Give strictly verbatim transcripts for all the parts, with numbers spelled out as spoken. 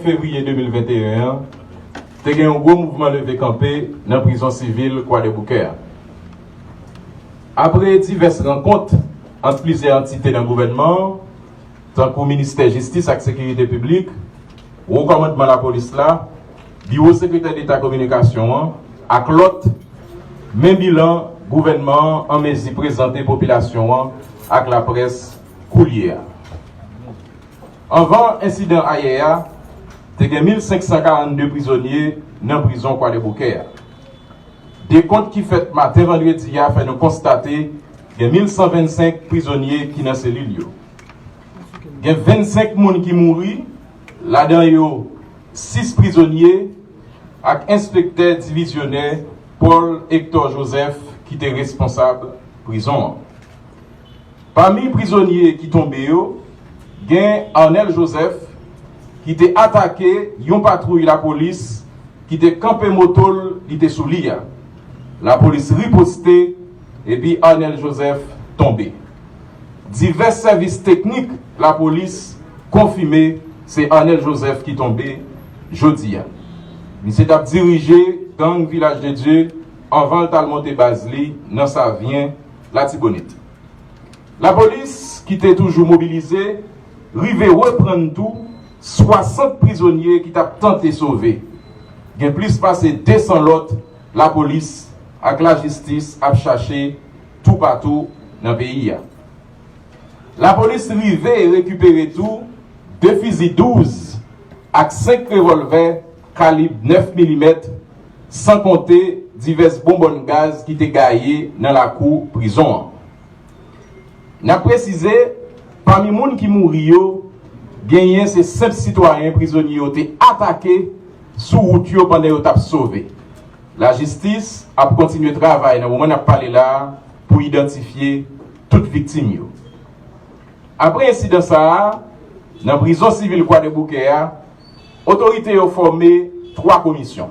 Fevriye de mil venteyen an, te gen yon gwo mouvman leve kanpe nan prizon sivil Kwadèboukè a. Apre divès rankont ant plizyè antite nan gouvènman an, tankou Ministè Jistis ak Sekirite Piblik, Wo Kòmandman Lapolis la, Biwo Sekretè Deta Kominikasyon an, ak lòt, men bilan gouvènman an an mezi prezante popilasyon an ak laprès koulye a. Anvan ensidan ayè a, te gen mil senk san karannde prizonye nan prizon Kwadèboukè a. Dekont ki fèt maten vandredi a fè nou konstate gen mil san vennsenk prizonye ki nan selil yo. Gen vennsenk moun ki mouri, ladan yo sis prizonye ak enspektè divizyonè Paul Hector Joseph ki te responsab prizon an. Pami prizonye ki tonbe yo, gen Arnel Joseph, ki te atake yon patwouy lapolis ki te kanpe moto l li te sou li a. Lapolis riposte, epi Arnel Joseph tonbe. Divès sèvis teknik lapolis konfime se Arnel Joseph ki tonbe jodi a. Misye t ap dirije gang Vilaj de Dye anvan l t al monte baz li nan Savyen, Latibonit. Lapolis, ki te toujou mobilize, rive reprann tou swasant prizonye ki t ap tante sove. Gen plis pase de san lòt lapolis ak lajistis ap chache toupatou nan peyi a. Lapolis rive rekipere tou de fizi douz ak senk revòlvè kalib nèf milimèt, san konte divès bonbòn gaz ki te gaye nan lakou prizon an. N ap presize, pami moun ki mouri yo, genyen se senp sitwayen prizonye yo te atake sou wout yo pandan yo t ap sove. Lajistis ap kontinye travay nan moman n ap pale la a pou idantifye tout viktim yo. Apre ensidan sa a, nan prizon sivil Kwadèboukè a, otorite yo fòme twa komisyon.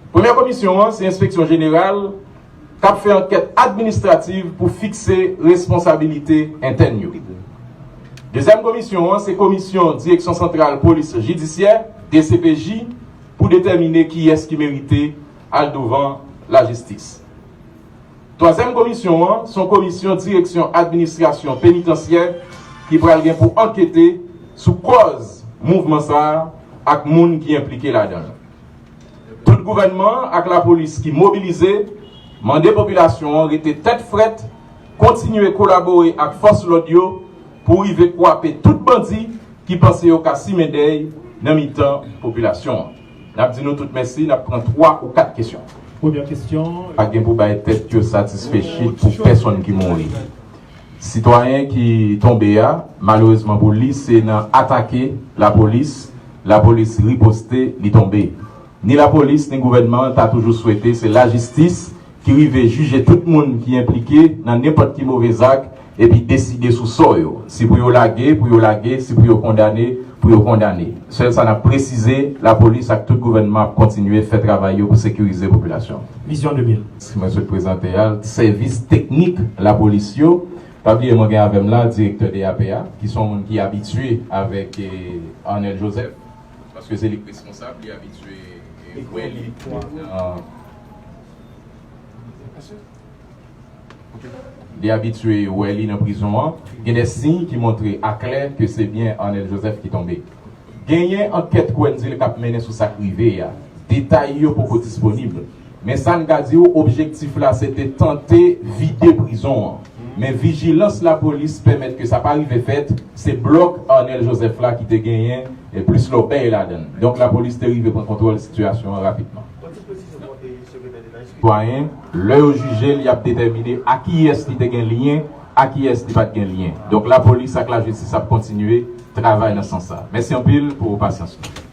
Premyè komisyon an se enspeksyon jeneral k ap fè ankèt administrativ pou fikse responsabilite entèn yo. Dezyèm komisyon an se komisyon Direksyon Santral Polis Jidisyè, D C P J, pou detèmine kiyès ki merite al douvan lajistis. Twazyèm komisyon an se yon komisyon Direksyon Administrasyon Penitansyè ki pral gen pou ankete sou kòz mouvman sa a ak moun ki enplike ladan l. Tout gouvènman an ak lapolis ki mobilize mande popilasyon an rete tèt frèt, kontinye kolabore ak fòs lòd yo pou rive kwape tout bandi ki panse yo ka simen dèy nan mitan popilasyon an. N ap di nou tout mèsi, n ap pran twa ou kat kesyon. Premyè kesyon. Pa gen pou bay tèt yo satisfechit pou pèsonn ki mouri. Sitwayen ki tonbe a, malerezman pou li, se nan atake lapolis, lapolis riposte, li tonbe. Ni lapolis, ni gouvènman an ta toujou swete se lajistis ki rive jije tout moun ki enplike nan nenpòt ki move zak epi deside sou sò yo. Si pou yo lage, pou yo lage, si pou yo kondane, pou yo kondane. Sèl sa n ap presize, lapolis ak tout gouvènman ap kontinye fè travay yo pou sekirize popilasyon. Vizyon de mil. Si mwen sot prezante a, sèvis teknik lapolis yo, pa bliye mwen gen avè m la, direktè D A P a, ki se yon moun ki abitye avèk, eh, Arnel Joseph, paske se li k responsab, li abitye, eh, wè li nan Li abitye wè li nan prizon an, gen de siy ki montre aklè ke se byen Arnel Joseph ki tonbe. Genyen ankèt Wendyl k ap mennen sou sa k rive a. Detay yo poko disponib. Men sa n ka di w, objektif la se te tante vide prizon an. Men vijilans lapolis pèmèt ke sa pa rive fèt. Se blòk Arnel Joseph la ki te genyen, e, plis lòbèy ladan l. Donk, lapolis te rive pran kontwòl sitiyasyon an rapidman. Sitwayen, lè yo jije l, y ap detèmine a kiyès li te gen lyen, a kiyès li pa t gen lyen. Donk, lapolis ak lajistis ap kontinye travay nan sans sa. Mèsi anpil pou pasyans nou.